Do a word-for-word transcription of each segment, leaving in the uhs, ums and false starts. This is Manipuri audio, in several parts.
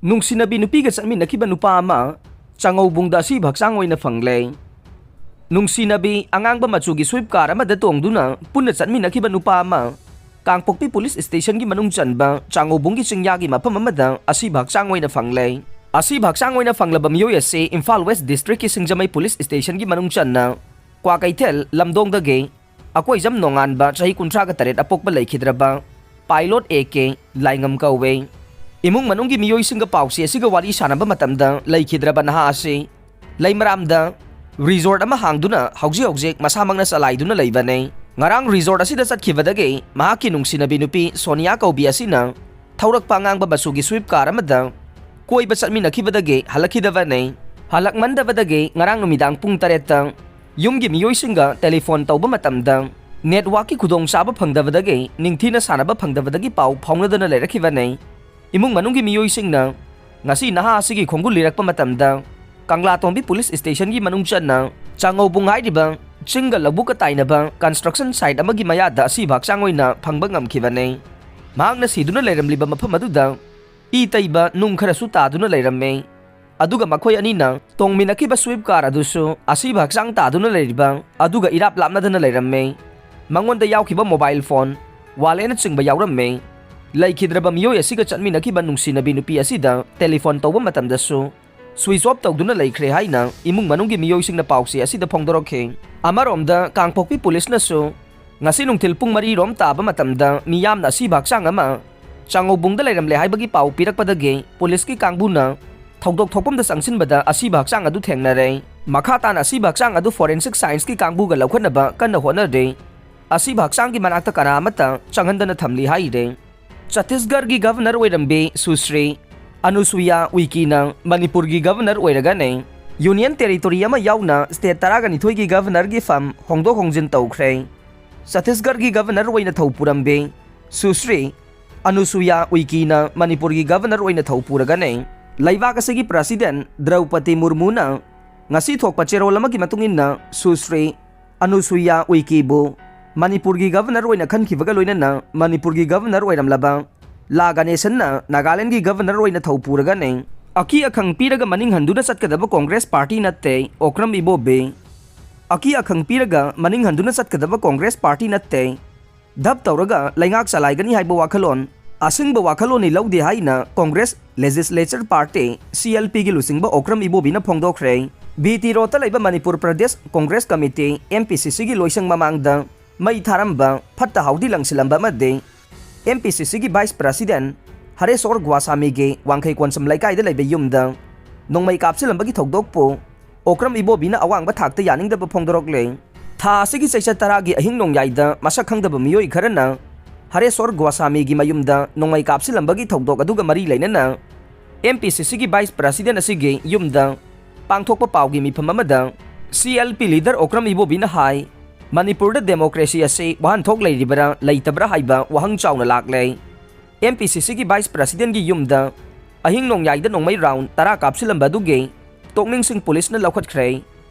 ꯅꯨꯡꯁꯤꯅꯕꯤ ꯅꯨꯄꯤꯒ ꯆꯠꯃꯤꯟꯅꯈꯤꯕ ꯅꯨꯄꯥ ꯑꯃ ꯆꯥꯉꯧꯕꯨꯡꯗ ꯑꯁꯤꯕ ꯍꯛꯆꯥꯡ ꯑꯣꯏꯅ ꯐꯪꯂꯦ꯫ ꯅꯨꯡꯁꯤꯅꯕꯤ ꯑꯉꯥꯡꯕ ꯃꯆꯨꯒꯤ ꯁ꯭ꯋꯤꯐ ꯀꯥꯔ ꯑꯃꯗ ꯇꯣꯡꯗꯨꯅ ꯄꯨꯟꯅ ꯆꯠꯃꯤꯟꯅꯈꯤꯕ ꯅꯨꯄꯥ ꯑꯃ ꯀꯥꯡꯄꯣꯛꯄꯤ ꯄꯨꯂꯤꯁ ꯁ꯭ꯇꯦꯁꯟꯒꯤ ꯃꯅꯨꯡ ꯆꯟꯕ ꯆꯥꯉꯧꯕꯨꯡꯒꯤ ꯆꯤꯡꯌꯥꯒꯤ ꯃꯐꯝ ꯑꯃꯗ ꯑꯁꯤꯕ ꯍꯛꯆꯥꯡ ꯑꯣꯏꯅ ꯐꯪꯂꯦ꯫ ꯑꯁꯤꯕ ꯍꯛꯆꯥꯡ ꯑꯣꯏꯅ ꯐꯪꯂꯕ ꯃꯤꯑꯣꯏ ꯑꯁꯤ ꯏꯝꯐꯥꯜ ꯋꯦꯁ ꯗꯤꯁꯇ꯭ꯔꯤꯛꯀꯤ ꯁꯤꯡꯖꯃꯩ ꯄꯨꯂꯤꯁ ꯁ꯭ꯇꯦꯁꯟꯒꯤ ꯃꯅꯨꯡ ꯆꯟꯅ ꯀ꯭ꯋꯥꯀꯩꯊꯦꯜ ꯂꯝꯗꯣꯡꯗꯒꯤ ꯑꯀꯣꯏꯖꯝ ꯅꯣꯡꯉꯥꯟꯕ, ꯆꯍꯤ ꯀꯨꯟꯊ꯭ꯔꯥꯒ ꯇꯔꯦꯠ ꯑꯄꯣꯛꯄ, ꯂꯩꯈꯤꯗ꯭ꯔꯕ ꯄꯥꯏꯂꯣꯠ ꯑꯦ ꯀꯦ ꯂꯥꯏꯉꯝ ꯀꯧꯋꯦ꯫ ꯏꯃꯨꯡ ꯃꯅꯨꯡꯒꯤ ꯃꯤꯑꯣꯏꯁꯤꯡꯒ ꯄꯥꯎꯆꯦ ꯑꯁꯤꯒ ꯋꯥꯔꯤ ꯁꯥꯟꯅꯕ ꯃꯇꯝꯗ, ꯂꯩꯈꯤꯗ꯭ꯔꯕ ꯅꯍꯥ ꯑꯁꯤ ꯂꯩꯃꯔꯥꯝꯗ ꯔꯤꯖꯣꯔꯠ ꯑꯃ ꯍꯥꯡꯗꯨꯅ ꯍꯧꯖꯤꯛ ꯍꯧꯖꯤꯛ ꯃꯁꯥꯃꯛꯅ ꯆꯂꯥꯏꯗꯨꯅ ꯂꯩꯕꯅꯤ꯫ ꯉꯔꯥꯡ ꯔꯤꯖꯣꯔꯠ ꯑꯁꯤꯗ ꯆꯠꯈꯤꯕꯗꯒꯤ ꯃꯍꯥꯛꯀꯤ ꯅꯨꯡꯁꯤꯅꯕꯤ ꯅꯨꯄꯤ ꯁꯣꯅꯤꯌꯥ ꯀꯧꯕꯤ ꯑꯁꯤꯅ ꯊꯧꯔꯛꯄ ꯑꯉꯥꯡꯕ ꯃꯆꯨꯒꯤ ꯁ꯭ꯋꯤꯐ ꯀꯥꯔ ꯑꯃꯗ ꯀꯣꯏꯕ ꯆꯠꯃꯤꯟꯅꯈꯤꯕꯗꯒꯤ ꯍꯜꯂꯛꯈꯤꯗꯕꯅꯤ꯫ ꯍꯜꯂꯛꯃꯟꯗꯕꯗꯒꯤ ꯉꯔꯥꯡ ꯅꯨꯃꯤꯗꯥꯡ ꯄꯨꯡ ꯇꯔꯦꯠꯇ ꯌꯨꯝꯒꯤ ꯃꯤꯑꯣꯏꯁꯤꯡꯒ ꯇꯦꯂꯤꯐꯣꯟ ꯇꯧꯕ ꯃꯇꯝꯗ ꯅꯦꯠꯋꯥꯛꯀꯤ ꯈꯨꯗꯣꯡꯆꯥꯕ ꯐꯪꯗꯕꯗꯒꯤ, ꯅꯤꯡꯊꯤꯅ ꯁꯥꯟꯅꯕ ꯐꯪꯗꯕꯗꯒꯤ ꯄꯥꯎ ꯐꯥꯎꯅꯗꯅ ꯂꯩꯔꯛꯈꯤꯕꯅꯤ꯫ ꯏꯃꯨꯡ ꯃꯅꯨꯡꯒꯤ ꯃꯤꯑꯣꯏꯁꯤꯡꯅ ꯉꯁꯤ ꯅꯍꯥ ꯑꯁꯤꯒꯤ ꯈꯣꯡꯒꯨꯜ ꯂꯤꯔꯛꯄ ꯃꯇꯝꯗ, ꯀꯪꯂꯥꯇꯣꯡꯕꯤ ꯄꯨꯂꯤꯁ ꯁ꯭ꯇꯦꯁꯟꯒꯤ ꯃꯅꯨꯡ ꯆꯟꯅ ꯆꯥꯉꯧꯕꯨꯡ ꯍꯥꯏꯔꯤꯕ ꯆꯤꯡꯒ ꯂꯧꯕꯨꯛꯀ ꯇꯥꯏꯅꯕ ꯀꯟꯁꯇ꯭ꯔꯛꯁꯟ ꯁꯥꯏꯠ ꯑꯃꯒꯤ ꯃꯌꯥꯗ ꯑꯁꯤꯕ ꯍꯛꯆꯥꯡ ꯑꯣꯏꯅ ꯐꯪꯕ ꯉꯝꯈꯤꯕꯅꯤ꯫ ꯃꯍꯥꯛꯅ ꯁꯤꯗꯨꯅ ꯂꯩꯔꯝꯂꯤꯕ ꯃꯐꯝ ꯑꯗꯨꯗ ꯏ ꯇꯩꯕ ꯅꯨꯡ ꯈꯔꯁꯨ ꯇꯥꯗꯨꯅ ꯂꯩꯔꯝꯃꯤ꯫ ꯑꯗꯨꯒ ꯃꯈꯣꯏ ꯑꯅꯤꯅ ꯇꯣꯡꯃꯤꯟꯅꯈꯤꯕ ꯁ꯭ꯋꯤꯐ ꯀꯥꯔ ꯑꯗꯨꯁꯨ ꯑꯁꯤꯕ ꯍꯛꯆꯥꯡ ꯇꯥꯗꯨꯅ ꯂꯩꯔꯤꯕ ꯑꯗꯨꯒ ꯏꯔꯥꯞ ꯂꯥꯞꯅꯗꯅ ꯂꯩꯔꯝꯃꯤ꯫ ꯃꯉꯣꯟꯗ ꯌꯥꯎꯈꯤꯕ ꯃꯣꯕꯥꯏꯜ ꯐꯣꯟ, ꯋꯥꯂꯦꯠꯅꯆꯤꯡꯕ ꯌꯥꯎꯔꯝꯃꯤ꯫ ꯂꯩꯈꯤꯗ꯭ꯔꯕ ꯃꯤꯑꯣꯏ ꯑꯁꯤꯒ ꯆꯠꯃꯤꯟꯅꯈꯤꯕ ꯅꯨꯡꯁꯤꯅꯕꯤ ꯅꯨꯄꯤ ꯑꯁꯤꯗ ꯇꯦꯂꯤꯐꯣꯟ ꯇꯧꯕ ꯃꯇꯝꯗꯁꯨ ꯁ꯭ꯋꯤꯆ ꯑꯣꯐ ꯇꯧꯗꯨꯅ ꯂꯩꯈ꯭ꯔꯦ ꯍꯥꯏꯅ ꯏꯃꯨꯡ ꯃꯅꯨꯡꯒꯤ ꯃꯤꯑꯣꯏꯁꯤꯡꯅ ꯄꯥꯎꯆꯦ ꯑꯁꯤꯗ ꯐꯣꯡꯗꯣꯔꯛꯈꯤ꯫ ꯑꯃꯔꯣꯝꯗ, ꯀꯥꯡꯄꯣꯛꯄꯤ ꯄꯨꯂꯤꯁꯅꯁꯨ ꯉꯁꯤ ꯅꯨꯡꯊꯤꯜ ꯄꯨꯡ ꯃꯔꯤ ꯔꯣꯝ ꯇꯥꯕ ꯃꯇꯝꯗ ꯃꯤꯌꯥꯝꯅ ꯑꯁꯤꯕ ꯍꯛꯆꯥꯡ ꯑꯃ ꯆꯥꯉꯧꯕꯨꯡꯗ ꯂꯩꯔꯝꯂꯦ ꯍꯥꯏꯕꯒꯤ ꯄꯥꯎ ꯄꯤꯔꯛꯄꯗꯒꯤ ꯄꯨꯂꯤꯁꯀꯤ ꯀꯥꯡꯕꯨꯅ ꯊꯧꯗꯣꯛ ꯊꯣꯛꯐꯝꯗ ꯆꯪꯁꯤꯟꯕꯗ ꯑꯁꯤꯕ ꯍꯛꯆꯥꯡ ꯑꯗꯨ ꯊꯦꯡꯅꯔꯦ꯫ ꯃꯈꯥ ꯇꯥꯅ ꯑꯁꯤꯕ ꯍꯛꯆꯥꯡ ꯑꯗꯨ ꯐꯣꯔꯦꯟꯁꯤꯛ ꯁꯥꯏꯟꯁꯀꯤ ꯀꯥꯡꯕꯨꯒ ꯂꯧꯈꯠꯅꯕ ꯀꯟꯅ ꯍꯣꯠꯅꯔꯤ꯫ ꯑꯁꯤꯕ ꯍꯛꯆꯥꯡꯒꯤ ꯃꯅꯥꯛꯇ ꯀꯅꯥ ꯑꯃꯠꯇ ꯆꯪꯍꯟꯗꯅ ꯊꯝꯂꯤ ꯍꯥꯏꯔꯦ꯫ ꯆꯇꯤꯁꯒꯔꯒꯤ ꯒꯚꯔꯅꯔ ꯑꯣꯏꯔꯝꯕꯤ ꯁꯨꯁ꯭ꯔꯤ ꯑꯅꯨꯁꯨꯌꯥ ꯎꯏꯀꯤꯅ ꯃꯅꯤꯄꯨꯔꯒꯤ ꯒꯚꯔꯅꯔ ꯑꯣꯏꯔꯒꯅꯤ꯫ ꯌꯨꯅꯤꯌꯟ ꯇꯦꯔꯤꯇꯣꯔꯤ ꯑꯃ ꯌꯥꯎꯅ ꯁ꯭ꯇꯦꯠ ꯇꯔꯥꯒ ꯅꯤꯊꯣꯏꯒꯤ ꯒꯚꯔꯅꯔꯒꯤ ꯐꯝ ꯍꯣꯡꯗꯣꯛ ꯍꯣꯡꯖꯤꯟ ꯇꯧꯈ꯭ꯔꯦ꯫ ꯆꯇꯤꯁꯒꯔꯒꯤ ꯒꯚꯔꯅꯔ ꯑꯣꯏꯅ ꯊꯧ ꯄꯨꯔꯝꯕꯤ ꯁꯨꯁ꯭ꯔꯤ ꯑꯅꯨꯁꯨꯌꯥ ꯎꯏꯀꯤꯅ ꯃꯅꯤꯄꯨꯔꯒꯤ ꯒꯚꯔꯅꯔ ꯑꯣꯏꯅ ꯊꯧ ꯄꯨꯔꯒꯅꯤ꯫ ꯂꯩꯕꯥꯛ ꯑꯁꯤꯒꯤ ꯄ꯭ꯔꯁꯤꯗꯦꯟ ꯗ꯭ꯔꯧꯄꯗꯤ ꯃꯨꯔꯃꯨꯅ ꯉꯁꯤ ꯊꯣꯛꯄ ꯆꯦꯔꯣꯜ ꯑꯃꯒꯤ ꯃꯇꯨꯡ ꯏꯟꯅ ꯁꯨꯁ꯭ꯔꯤ ꯑꯅꯨꯁꯨꯌꯥ ꯎꯏꯀꯤꯕꯨ ꯃꯅꯤꯄꯨꯔꯒꯤ ꯒꯚꯔꯅꯔ ꯑꯣꯏꯅ ꯈꯟꯈꯤꯕꯒ ꯂꯣꯏꯅꯅ ꯃꯅꯤꯄꯨꯔꯒꯤ ꯒꯚꯔꯅꯔ ꯑꯣꯏꯔꯝꯂꯕ ꯂꯥ ꯒꯅꯦꯁꯟꯅ ꯅꯥꯒꯥꯂꯦꯟꯒꯤ ꯒꯕꯔꯅꯔ ꯑꯣꯏꯅ ꯊꯧ ꯄꯨꯔꯒꯅꯤ꯫ ꯑꯀꯤ ꯑꯈꯪ ꯄꯤꯔꯒ ꯃꯅꯤꯡ ꯍꯟꯗꯨꯅ ꯆꯠꯀꯗꯕ ꯀꯣꯡꯒ꯭ꯔꯦꯁ ꯄꯥꯔꯇꯤ ꯅꯠꯇꯦ, ꯑꯣꯀ꯭ꯔꯝ ꯏꯕꯣꯕꯤ꯫ ꯑꯀꯤ ꯑꯈꯪ ꯄꯤꯔꯒ ꯃꯅꯤꯡ ꯍꯟꯗꯨꯅ ꯆꯠꯀꯗꯕ ꯀꯣꯡꯒ꯭ꯔꯦꯁ ꯄꯥꯔꯇꯤ ꯅꯠꯇꯦ꯫ ꯙꯞ ꯇꯧꯔꯒ ꯂꯩꯉꯥꯛ ꯆꯂꯥꯏꯒꯅꯤ ꯍꯥꯏꯕ ꯋꯥꯈꯜꯂꯣꯟ, ꯑꯁꯤꯡꯕ ꯋꯥꯈꯜꯂꯣꯟꯅꯤ ꯂꯧꯗꯦ ꯍꯥꯏꯅ ꯀꯣꯡꯒ꯭ꯔꯦꯁ ꯂꯦꯖꯤꯁꯂꯦꯆꯔ ꯄꯥꯔꯇꯤ, ꯁꯤ ꯑꯦꯜ ꯄꯤꯒꯤ ꯂꯨꯆꯤꯡꯕ ꯑꯣꯀ꯭ꯔꯝ ꯏꯕꯣꯕꯤꯅ ꯐꯣꯡꯗꯣꯛꯈ꯭ꯔꯦ꯫ ꯕꯤ ꯇꯤ ꯔꯣꯗꯇ ꯂꯩꯕ Manipur Pradesh Congress committee, M P ꯁꯤ ꯁꯤꯒꯤ ꯂꯣꯏꯁꯪ ꯃꯃꯥꯡꯗ ꯃꯩ ꯊꯥꯔꯝꯕ, ꯐꯠꯇ ꯍꯥꯎꯗꯤ ꯂꯪꯁꯤꯜꯂꯝꯕ ꯑꯃꯗꯤ ꯑꯦꯝ ꯄꯤ ꯁꯤ ꯁꯤꯒꯤ ꯚꯥꯏꯁ ꯄ꯭ꯔꯁꯤꯗꯦꯟ ꯍꯔꯦꯁꯣꯔ ꯒꯣꯁꯥꯃꯤꯒꯤ ꯋꯥꯡꯈꯩ ꯀꯣꯟꯁꯝ ꯂꯩꯀꯥꯏꯗ ꯂꯩꯕ ꯌꯨꯝꯗ ꯅꯣꯡꯃꯩ ꯀꯥꯞꯁꯤꯜꯂꯝꯕꯒꯤ ꯊꯧꯗꯣꯛꯄꯨ ꯑꯣꯀ꯭ꯔꯝ ꯏꯕꯣꯕꯤꯅ ꯑꯋꯥꯡꯕ ꯊꯥꯛꯇ ꯌꯥꯅꯤꯡꯗꯕ ꯐꯣꯡꯗꯣꯔꯛꯂꯦ꯫ ꯊꯥ ꯑꯁꯤꯒꯤ ꯆꯩꯆꯠ ꯇꯔꯥꯒꯤ ꯑꯍꯤꯡ ꯅꯣꯡꯌꯥꯏꯗ ꯃꯁꯛ ꯈꯪꯗꯕ ꯃꯤꯑꯣꯏ ꯈꯔꯅ ꯍꯔꯦꯁꯣꯔ ꯒꯣꯁꯥꯃꯤꯒꯤ ꯃꯌꯨꯝꯗ ꯅꯣꯡꯃꯩ ꯀꯥꯞꯁꯤꯜꯂꯝꯕꯒꯤ ꯊꯧꯗꯣꯛ ꯑꯗꯨꯒ ꯃꯔꯤ ꯂꯩꯅꯅ ꯑꯦꯝ ꯄꯤ ꯁꯤ ꯁꯤꯒꯤ ꯚꯥꯏꯁ ꯄ꯭ꯔꯁꯤꯗꯦꯟ ꯑꯁꯤꯒꯤ ꯌꯨꯝꯗ ꯄꯥꯡꯊꯣꯛꯄ ꯄꯥꯎꯒꯤ ꯃꯤꯐꯝ ꯑꯃꯗ C L P leader Okram ꯏꯕꯣꯕꯤꯅ ꯍꯥꯏ, ꯃꯅꯤꯄꯨꯔꯗ ꯗꯦꯃꯣꯀ꯭ꯔꯦꯁꯤ ꯑꯁꯤ ꯋꯥꯍꯟꯊꯣꯛ ꯂꯩꯔꯤꯕ꯭ꯔꯥ ꯂꯩꯇꯕ꯭ꯔꯥ ꯍꯥꯏꯕ ꯋꯥꯍꯪ ꯆꯥꯎꯅ ꯂꯥꯛꯂꯦ꯫ ꯑꯦꯝ ꯄꯤ ꯁꯤ ꯁꯤꯒꯤ ꯚꯥꯏꯁ ꯄ꯭ꯔꯁꯤꯗꯦꯟꯒꯤ ꯌꯨꯝꯗ ꯑꯍꯤꯡ ꯅꯣꯡꯌꯥꯏꯗ ꯅꯣꯡꯃꯩ ꯔꯥꯎꯟ ꯇꯔꯥ ꯀꯥꯞꯁꯤꯜꯂꯝꯕ ꯑꯗꯨꯒꯤ ꯇꯣꯛꯅꯤꯡꯁꯤꯡ ꯄꯨꯂꯤꯁꯅ ꯂꯧꯈꯠꯈ꯭ꯔꯦ꯫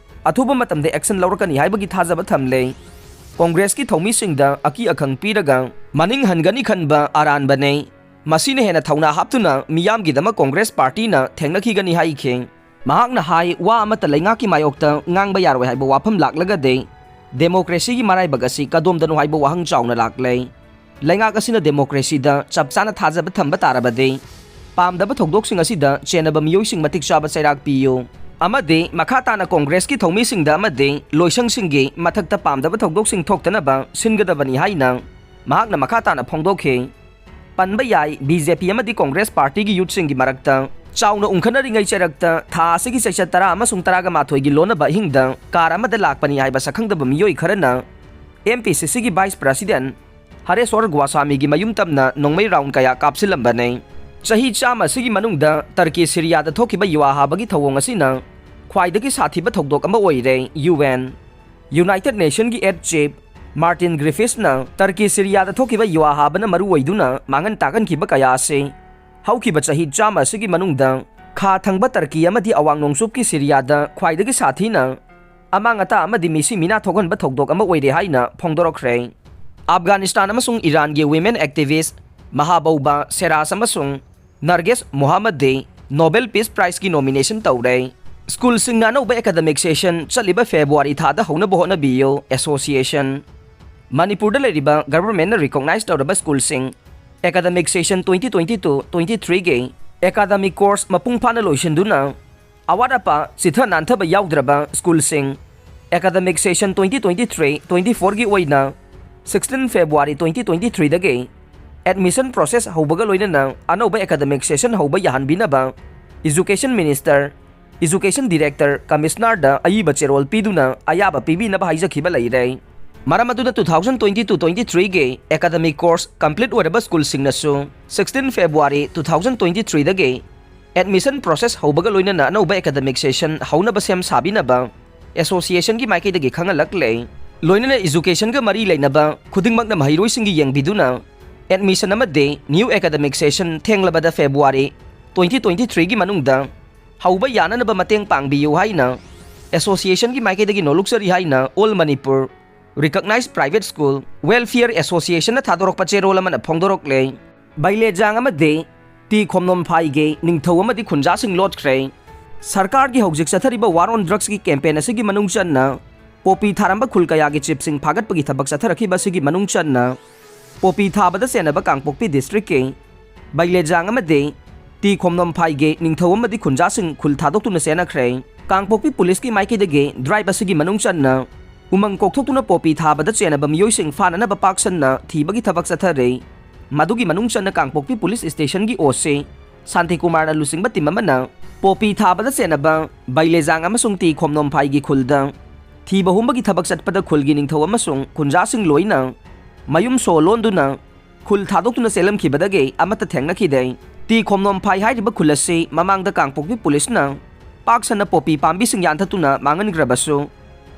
ꯑꯊꯨꯕ ꯃꯇꯝꯗ ꯑꯦꯛꯁꯟ ꯂꯧꯔꯛꯀꯅꯤ ꯍꯥꯏꯕꯒꯤ ꯊꯥꯖꯕ ꯊꯝꯂꯦ꯫ ꯀꯣꯡꯒ꯭ꯔꯦꯁꯀꯤ ꯊꯧꯃꯤꯁꯤꯡꯗ ꯑꯀꯤ ꯑꯈꯪ ꯄꯤꯔꯒ ꯃꯅꯤꯡ ꯍꯟꯒꯅꯤ ꯈꯟꯕ ꯑꯔꯥꯟꯕꯅꯦ꯫ ꯃꯁꯤꯅ ꯍꯦꯟꯅ ꯊꯧꯅꯥ ꯍꯥꯞꯇꯨꯅ ꯃꯤꯌꯥꯝꯒꯤꯗꯃꯛ ꯀꯣꯡꯒ꯭ꯔꯦꯁ ꯄꯥꯔꯇꯤꯅ ꯊꯦꯡꯅꯈꯤꯒꯅꯤ ꯍꯥꯏꯈꯤ꯫ ꯃꯍꯥꯛꯅ ꯍꯥꯏ, ꯋꯥ ꯑꯃꯠꯇ ꯂꯩꯉꯥꯛꯀꯤ ꯃꯥꯌꯣꯛꯇ ꯉꯥꯡꯕ ꯌꯥꯔꯣꯏ ꯍꯥꯏꯕ ꯋꯥꯐꯝ ꯂꯥꯛꯂꯒꯗꯤ ꯗꯦꯃꯣꯀ꯭ꯔꯦꯁꯤꯒꯤ ꯃꯔꯥꯏꯕꯛ ꯑꯁꯤ ꯀꯗꯣꯝꯗꯅꯣ ꯍꯥꯏꯕ ꯋꯥꯍꯪ ꯆꯥꯎꯅ ꯂꯥꯛꯂꯦ꯫ ꯂꯩꯉꯥꯛ ꯑꯁꯤꯅ ꯗꯦꯃꯣꯀ꯭ꯔꯦꯁꯤꯗ ꯆꯞ ꯆꯥꯅ ꯊꯥꯖꯕ ꯊꯝꯕ ꯇꯥꯔꯕꯗꯤ, ꯄꯥꯝꯗꯕ ꯊꯧꯗꯣꯛꯁꯤꯡ ꯑꯁꯤꯗ ꯆꯦꯟꯅꯕ ꯃꯤꯑꯣꯏꯁꯤꯡ ꯃꯇꯤꯛ ꯆꯥꯕ ꯆꯩꯔꯥꯛ ꯄꯤꯌꯨ ꯑꯃꯗꯤ ꯃꯈꯥ ꯇꯥꯅ ꯀꯣꯡꯒ꯭ꯔꯦꯁꯀꯤ ꯊꯧꯃꯤꯁꯤꯡꯗ ꯑꯃꯗꯤ ꯂꯣꯏꯁꯪꯁꯤꯡꯒꯤ ꯃꯊꯛꯇ ꯄꯥꯝꯗꯕ ꯊꯧꯗꯣꯛꯁꯤꯡ ꯊꯣꯛꯇꯅꯕ ꯁꯤꯟꯒꯗꯕꯅꯤ ꯍꯥꯏꯅ ꯃꯍꯥꯛꯅ ꯃꯈꯥ ꯇꯥꯅ ꯐꯣꯡꯗꯣꯛꯈꯤ꯫ ꯄꯟꯕ ꯌꯥꯏ, ꯕꯤ ꯖꯦ ꯄꯤ ꯑꯃꯗꯤ ꯀꯣꯡꯒ꯭ꯔꯦꯁ ꯄꯥꯔꯇꯤꯒꯤ ꯌꯨꯠꯁꯤꯡꯒꯤ ꯃꯔꯛꯇ ꯆꯥꯎꯅ ꯎꯪꯈꯠꯅꯔꯤꯉꯩ ꯆꯩꯔꯛꯇ ꯊꯥ ꯑꯁꯤꯒꯤ ꯆꯩꯆꯠ ꯇꯔꯥ ꯑꯃꯁꯨꯡ ꯇꯔꯥꯒ ꯃꯥꯊꯣꯏꯒꯤ ꯂꯣꯟꯅꯕ ꯑꯍꯤꯡꯗ ꯀꯥꯔ ꯑꯃꯗ ꯂꯥꯛꯄꯅꯤ ꯍꯥꯏꯕ ꯁꯛꯈꯪꯗꯕ ꯃꯤꯑꯣꯏ ꯈꯔꯅ ꯑꯦꯝ ꯄꯤ ꯁꯤ ꯁꯤꯒꯤ ꯚꯥꯏꯁ ꯄ꯭ꯔꯁꯤꯗꯦꯟ ꯍꯔꯦꯁꯣꯔ ꯒꯣꯁꯥꯃꯤꯒꯤ ꯃꯌꯨꯝ ꯇꯝꯅ ꯅꯣꯡꯃꯩ ꯔꯥꯎꯟ ꯀꯌꯥ ꯀꯥꯞꯁꯤꯜꯂꯝꯕꯅꯤ꯫ ꯆꯍꯤ ꯆꯥꯝꯃ ꯑꯁꯤꯒꯤ ꯃꯅꯨꯡꯗ ꯇꯔꯀꯤ ꯁꯤꯔꯤꯌꯥꯗ ꯊꯣꯛꯈꯤꯕ ꯌꯨꯋꯥ ꯍꯥꯕꯒꯤ ꯊꯧꯑꯣꯡ ꯑꯁꯤꯅ ꯈ꯭ꯋꯥꯏꯗꯒꯤ ꯁꯥꯊꯤꯕ ꯊꯧꯗꯣꯛ ꯑꯃ ꯑꯣꯏꯔꯦ꯫ ꯌꯨ ꯑꯦꯟ, ꯌꯨꯅꯥꯏꯇꯦꯗ ꯅꯦꯁꯟꯒꯤ ꯍꯦꯗ ꯆꯤꯐ ꯃꯥꯔꯇꯤꯟ ꯒ꯭ꯔꯤꯐꯤꯁꯅ ꯇꯔꯀꯤ ꯁꯤꯔꯤꯌꯥꯗ ꯊꯣꯛꯈꯤꯕ ꯌꯨꯋꯥ ꯍꯥꯕꯅ ꯃꯔꯨ ꯑꯣꯏꯗꯨꯅ ꯃꯥꯡꯍꯟ ꯇꯥꯛꯍꯟꯈꯤꯕ ꯀꯌꯥ ꯑꯁꯤ ꯍꯧꯈꯤꯕ ꯆꯍꯤ ꯆꯥꯝꯃ ꯑꯁꯤꯒꯤ ꯃꯅꯨꯡꯗ ꯈꯥ ꯊꯪꯕ ꯇꯔꯀꯤ ꯑꯃꯗꯤ ꯑꯋꯥꯡ ꯅꯣꯡꯆꯨꯞꯀꯤ ꯁꯤꯔꯤꯌꯥꯗ ꯈ꯭ꯋꯥꯏꯗꯒꯤ ꯁꯥꯊꯤꯅ ꯑꯃꯥꯡ ꯑꯇꯥ ꯑꯃꯗꯤ ꯃꯤꯁꯤ ꯃꯤꯅꯥ ꯊꯣꯛꯍꯟꯕ ꯊꯧꯗꯣꯛ ꯑꯃ ꯑꯣꯏꯔꯦ ꯍꯥꯏꯅ ꯐꯣꯡꯗꯣꯔꯛꯈ꯭ꯔꯦ꯫ ꯑꯐꯒꯥꯅꯤꯁꯇꯥꯟ ꯑꯃꯁꯨꯡ ꯏꯔꯥꯟꯒꯤ ꯋꯤꯃꯦꯟ ꯑꯦꯛꯇꯤꯚꯤꯁ ꯃꯍꯥꯕꯧꯕ ꯁꯦꯔꯥꯖ ꯑꯃꯁꯨꯡ ꯅꯔꯒꯦꯁ ꯃꯨꯍꯝꯃꯗꯗꯤ Nobel Peace Prizeꯀꯤ nomination ꯇꯧꯔꯦ꯫ ꯁ꯭ꯀꯨꯜꯁꯤꯡꯅ ꯑꯅꯧꯕ academic session ꯆꯠꯂꯤꯕ February ꯊꯥꯗ ꯍꯧꯅꯕ ꯍꯣꯠꯅꯕꯤꯌꯨ, Association꯫ ꯃꯅꯤꯄꯨꯔꯗ ꯂꯩꯔꯤꯕ governmentꯅ recognize ꯇꯧꯔꯕ ꯁ꯭ꯀꯨꯜꯁꯤꯡ academic session twenty twenty-two twenty-threeꯒꯤ academic course ꯃꯄꯨꯡ ꯐꯥꯅ ꯂꯣꯏꯁꯤꯟꯗꯨꯅ ꯑꯋꯥꯠ ꯑꯄꯥ ꯆꯤꯊ ꯅꯥꯟꯊꯕ ꯌꯥꯎꯗ꯭ꯔꯕ ꯁ꯭ꯀꯨꯜꯁꯤꯡ academic session twenty twenty-three twenty-fourꯒꯤ ꯑꯣꯏꯅ sixteen February twenty twenty-threeꯗꯒꯤ admission process ꯍꯧꯕꯒ ꯂꯣꯏꯅꯅ ꯑꯅꯧꯕ academic session ꯍꯧꯕ ꯌꯥꯍꯟꯕꯤꯅꯕ Education Minister, Education Director, Commissionerꯗ ꯑꯏꯕ ꯆꯦꯔꯣꯜ ꯄꯤꯗꯨꯅ ꯑꯌꯥꯕ ꯄꯤꯕꯤꯅꯕ ꯍꯥꯏꯖꯈꯤꯕ ꯂꯩꯔꯦ꯫ ꯃꯔꯝ ꯑꯗꯨꯅ two thousand twenty-two twenty-threeꯒꯤ academic course complete ꯑꯣꯏꯔꯕ ꯁ꯭ꯀꯨꯜꯁꯤꯡꯅꯁꯨ sixteen February two thousand twenty-threeꯗꯒꯤ admission process ꯍꯧꯕꯒ ꯂꯣꯏꯅꯅ ꯑꯅꯧꯕ academic session ꯍꯧꯅꯕ ꯁꯦꯝ ꯁꯥꯕꯤꯅꯕ Associationꯒꯤ ꯃꯥꯏꯀꯩꯗꯒꯤ ꯈꯪꯍꯜꯂꯛꯂꯦ꯫ ꯂꯣꯏꯅꯅ educationꯒ ꯃꯔꯤ ꯂꯩꯅꯕ ꯈꯨꯗꯤꯡꯃꯛꯅ ꯃꯍꯩꯔꯣꯏꯁꯤꯡꯒꯤ ꯌꯦꯡꯕꯤꯗꯨꯅ admission ꯑꯃꯗꯤ new academic session ꯊꯦꯡꯂꯕꯗ February twenty twenty-threeꯒꯤ ꯃꯅꯨꯡꯗ ꯍꯧꯕ ꯌꯥꯅꯅꯕ ꯃꯇꯦꯡ ꯄꯥꯡꯕꯤꯌꯨ ꯍꯥꯏꯅ Associationꯒꯤ ꯃꯥꯏꯀꯩꯗꯒꯤ ꯅꯣꯂꯨꯛꯆꯔꯤ ꯍꯥꯏꯅ All Manipur Recognized Private School Welfare Associationꯅ ꯊꯥꯗꯣꯔꯛꯄ ꯆꯦꯔꯣꯜ ꯑꯃꯅ ꯐꯣꯡꯗꯣꯔꯛꯂꯦ꯫ ꯕꯩꯂꯦꯖꯥꯡ ꯑꯃꯗꯤ ꯇꯤ ꯈꯣꯝꯅꯣꯝꯐꯥꯏꯒꯤ ꯅꯤꯡꯊꯧ ꯑꯃꯗꯤ ꯈꯨꯟꯖꯥꯁꯤꯡ ꯂꯣꯠꯈ꯭ꯔꯦ꯫ ꯁꯔꯀꯥꯔꯒꯤ ꯍꯧꯖꯤꯛ ꯆꯠꯊꯔꯤꯕ War on Drugsꯀꯤ campaign ꯑꯁꯤꯒꯤ ꯃꯅꯨꯡ ꯆꯟꯅ ꯄꯣꯄꯤ ꯊꯥꯔꯝꯕ ꯈꯨꯜ ꯀꯌꯥꯒꯤ chiefꯁꯤꯡ ꯐꯥꯒꯠꯄꯒꯤ ꯊꯕꯛ ꯆꯠꯊꯔꯛꯈꯤꯕ ꯑꯁꯤꯒꯤ ꯃꯅꯨꯡ ꯆꯟꯅ ꯄꯣꯄꯤ ꯊꯥꯕꯗ ꯆꯦꯟꯅꯕ ꯀꯥꯡꯄꯣꯛꯄꯤ districtꯀꯤ ꯕꯩꯂꯦꯖꯥꯡ ꯑꯃꯗꯤ ꯇꯤ ꯈꯣꯝꯅꯣꯝꯐꯥꯏꯒꯤ ꯅꯤꯡꯊꯧ ꯑꯃꯗꯤ ꯈꯨꯟꯖꯥꯁꯤꯡ ꯈꯨꯜ ꯊꯥꯗꯣꯛꯇꯨꯅ ꯆꯦꯟꯅꯈ꯭ꯔꯦ꯫ ꯀꯥꯡꯄꯣꯛꯄꯤ policeꯀꯤ ꯃꯥꯏꯀꯩꯗꯒꯤ drive ꯑꯁꯤꯒꯤ ꯃꯅꯨꯡ ꯆꯟꯅ ꯎꯃꯪ ꯀꯣꯛꯊꯣꯛꯇꯨꯅ ꯄꯣꯄꯤ ꯊꯥꯕꯗ ꯆꯦꯟꯅꯕ ꯃꯤꯑꯣꯏꯁꯤꯡ ꯐꯥꯅꯅꯕ ꯄꯥꯛ ꯁꯟꯅ ꯊꯤꯕꯒꯤ ꯊꯕꯛ ꯆꯠꯊꯔꯤ꯫ ꯃꯗꯨꯒꯤ ꯃꯅꯨꯡ ꯆꯟꯅ ꯀꯥꯡꯄꯣꯛꯄꯤ police stationꯒꯤ OC ꯁꯥꯟꯇꯤꯀꯨꯃꯥꯔꯅ ꯂꯨꯆꯤꯡꯕ team ꯑꯃꯅ ꯄꯣꯄꯤ ꯊꯥꯕꯗ ꯆꯦꯟꯅꯕ ꯕꯩꯂꯦꯖꯥꯡ ꯑꯃꯁꯨꯡ ꯇꯤ ꯈꯣꯝꯅꯣꯝꯐꯥꯏꯒꯤ ꯈꯨꯜꯗ ꯊꯤꯕ ꯍꯨꯝꯕꯒꯤ ꯊꯕꯛ ꯆꯠꯄꯗ ꯈꯨꯜꯒꯤ ꯅꯤꯡꯊꯧ ꯑꯃꯁꯨꯡ ꯈꯨꯟꯖꯥꯁꯤꯡ ꯂꯣꯏꯅ ꯃꯌꯨꯝ ꯁꯣ ꯂꯣꯟꯗꯨꯅ ꯈꯨꯜ ꯊꯥꯗꯣꯛꯇꯨꯅ ꯆꯦꯜꯂꯝꯈꯤꯕꯗꯒꯤ ꯑꯃꯠꯇ ꯊꯦꯡꯅꯈꯤꯗꯦ꯫ ꯇꯤ ꯈꯣꯝꯅꯣꯝꯐꯥꯏ ꯍꯥꯏꯔꯤꯕ ꯈꯨꯜ ꯑꯁꯤ ꯃꯃꯥꯡꯗ ꯀꯥꯡꯄꯣꯛꯄꯤ policeꯅ ꯄꯥꯛ ꯁꯟꯅ ꯄꯣꯄꯤ ꯄꯥꯝꯕꯤꯁꯤꯡ ꯌꯥꯟꯊꯠꯇꯨꯅ ꯃꯥꯡꯍꯟꯈ꯭ꯔꯕꯁꯨ,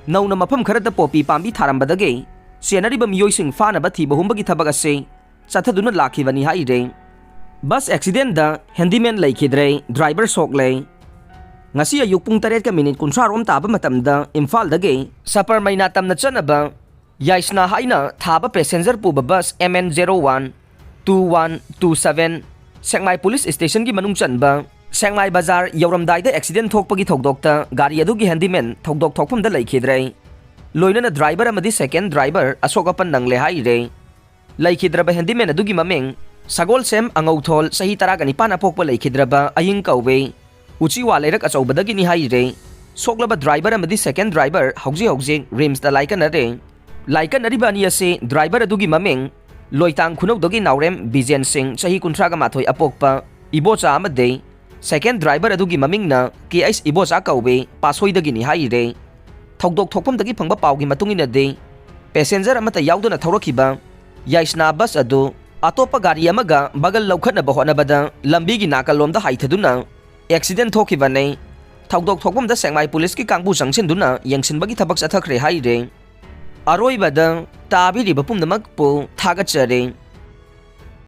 ꯅꯧꯅ ꯃꯐꯝ ꯈꯔꯗ ꯄꯣꯄꯤ ꯄꯥꯝꯕꯤ ꯊꯥꯔꯝꯕꯗꯒꯤ ꯆꯦꯟꯅꯔꯤꯕ ꯃꯤꯑꯣꯏꯁꯤꯡ ꯐꯥꯅꯕ ꯊꯤꯕ ꯍꯨꯝꯕꯒꯤ ꯊꯕꯛ ꯑꯁꯤ ꯆꯠꯊꯗꯨꯅ ꯂꯥꯛꯈꯤꯕꯅꯤ ꯍꯥꯏꯔꯦ꯫ Bus accidentꯗ handyman ꯂꯩꯈꯤꯗ꯭ꯔꯦ, driver ꯁꯣꯛꯂꯦ꯫ ꯉꯁꯤ ꯑꯌꯨꯛ ꯄꯨꯡ ꯇꯔꯦꯠꯀ minute ꯀꯨꯟꯊ꯭ꯔꯥ ꯔꯣꯝ ꯇꯥꯕ ꯃꯇꯝꯗ ꯏꯝꯐꯥꯜꯗꯒꯤ ꯁꯄꯔꯃꯩꯅꯥ ꯇꯝꯅ ꯆꯠꯅꯕ ꯌꯥꯏꯁꯅꯥ ꯍꯥꯏꯅ ꯊꯥꯕ passenger ꯄꯨꯕ bus MN zero one two one two seven, ꯁꯦꯛꯃꯥꯏ ꯄꯨꯂꯤꯁ ꯁ꯭ꯇꯦꯁꯟꯒꯤ ꯃꯅꯨꯡ ꯆꯟꯕ ꯁꯦꯛꯃꯥꯏ ꯕꯖꯥꯔ ꯌꯧꯔꯝꯗꯥꯏꯗ ꯑꯦꯛꯁꯤꯗꯦꯟ ꯊꯣꯛꯄꯒꯤ ꯊꯧꯗꯣꯛꯇ ꯒꯥꯔꯤ ꯑꯗꯨꯒꯤ ꯍꯦꯟꯗꯤꯃꯦꯟ ꯊꯧꯗꯣꯛ ꯊꯣꯛꯐꯝꯗ ꯂꯩꯈꯤꯗ꯭ꯔꯦ꯫ ꯂꯣꯏꯅꯅ ꯗ꯭ꯔꯥꯏꯚꯔ ꯑꯃꯗꯤ ꯁꯦꯀꯦꯟ ꯗ꯭ꯔꯥꯏꯚꯔ ꯑꯁꯣꯛ ꯑꯄꯟ ꯅꯪꯂꯦ ꯍꯥꯏꯔꯦ꯫ ꯂꯩꯈꯤꯗ꯭ꯔꯕ ꯍꯦꯟꯗꯤꯃꯦꯟ ꯑꯗꯨꯒꯤ ꯃꯃꯤꯡ ꯁꯒꯣꯜꯁꯦꯝ ꯑꯉꯧꯊꯣꯜ, ꯆꯍꯤ ꯇꯔꯥꯒ ꯅꯤꯄꯥꯟ ꯑꯄꯣꯛꯄ ꯂꯩꯈꯤꯗ꯭ꯔꯕ ꯑꯌꯤꯡ ꯀꯧꯏ꯫ ꯎꯆꯤꯋꯥ ꯂꯩꯔꯛ ꯑꯆꯧꯕꯗꯒꯤꯅꯤ ꯍꯥꯏꯔꯦ꯫ ꯁꯣꯛꯂꯕ ꯗ꯭ꯔꯥꯏꯚꯔ ꯑꯃꯗꯤ ꯁꯦꯀꯦꯟ ꯗ꯭ꯔꯥꯏꯚꯔ ꯍꯧꯖꯤꯛ ꯍꯧꯖꯤꯛ ꯔꯤꯝꯁꯇ ꯂꯥꯏꯀꯠꯅꯔꯦ꯫ ꯂꯥꯏꯀꯠꯅꯔꯤꯕ ꯑꯅꯤ ꯑꯁꯤ ꯗ꯭ꯔꯥꯏꯚꯔ ꯑꯗꯨꯒꯤ ꯃꯃꯤꯡ ꯂꯣꯏꯇꯥꯡ ꯈꯨꯅꯧꯗꯒꯤ ꯅꯥꯎꯔꯦꯝ ꯕꯤꯖꯦꯟ ꯁꯤꯡ, ꯆꯍꯤ ꯀꯨꯟꯊ꯭ꯔꯥꯒ ꯃꯥꯊꯣꯏ ꯑꯄꯣꯛꯄ ꯏꯕꯣꯆꯥ ꯑꯃꯗꯤ ꯁꯦꯀꯦꯟ ꯗ꯭ꯔꯥꯏꯚꯔ ꯑꯗꯨꯒꯤ ꯃꯃꯤꯡꯅ ꯀꯦ ꯑꯩꯆ ꯏꯕꯣꯆꯥ ꯀꯧꯏ, ꯄꯥꯠꯁꯣꯏꯗꯒꯤꯅꯤ ꯍꯥꯏꯔꯦ꯫ ꯊꯧꯗꯣꯛ ꯊꯣꯛꯐꯝꯗꯒꯤ ꯐꯪꯕ ꯄꯥꯎꯒꯤ ꯃꯇꯨꯡ ꯏꯟꯅꯗꯤ, ꯄꯦꯁꯦꯟꯖꯔ ꯑꯃꯠꯇ ꯌꯥꯎꯗꯅ ꯊꯧꯔꯛꯈꯤꯕ ꯌꯥꯏꯁꯅꯥ ꯕꯁ ꯑꯗꯨ ꯑꯇꯣꯞꯄ ꯒꯥꯔꯤ ꯑꯃꯒ ꯕꯒꯜ ꯂꯧꯈꯠꯅꯕ ꯍꯣꯠꯅꯕꯗ ꯂꯝꯕꯤꯒꯤ ꯅꯥꯀꯜꯂꯣꯝꯗ ꯍꯥꯏꯊꯗꯨꯅ ꯑꯦꯛꯁꯤꯗꯦꯟ ꯊꯣꯛꯈꯤꯕꯅꯤ꯫ ꯊꯧꯗꯣꯛ ꯊꯣꯛꯐꯝꯗ ꯁꯦꯛꯃꯥꯏ ꯄꯨꯂꯤꯁꯀꯤ ꯀꯥꯡꯕꯨ ꯆꯪꯁꯤꯟꯗꯨꯅ ꯌꯦꯡꯁꯤꯟꯕꯒꯤ ꯊꯕꯛ ꯆꯠꯊꯈ꯭ꯔꯦ ꯍꯥꯏꯔꯦ꯫ ꯑꯔꯣꯏꯕꯗ ꯇꯥꯕꯤꯔꯤꯕ ꯄꯨꯝꯅꯃꯛꯄꯨ ꯊꯥꯒꯠꯆꯔꯤ꯫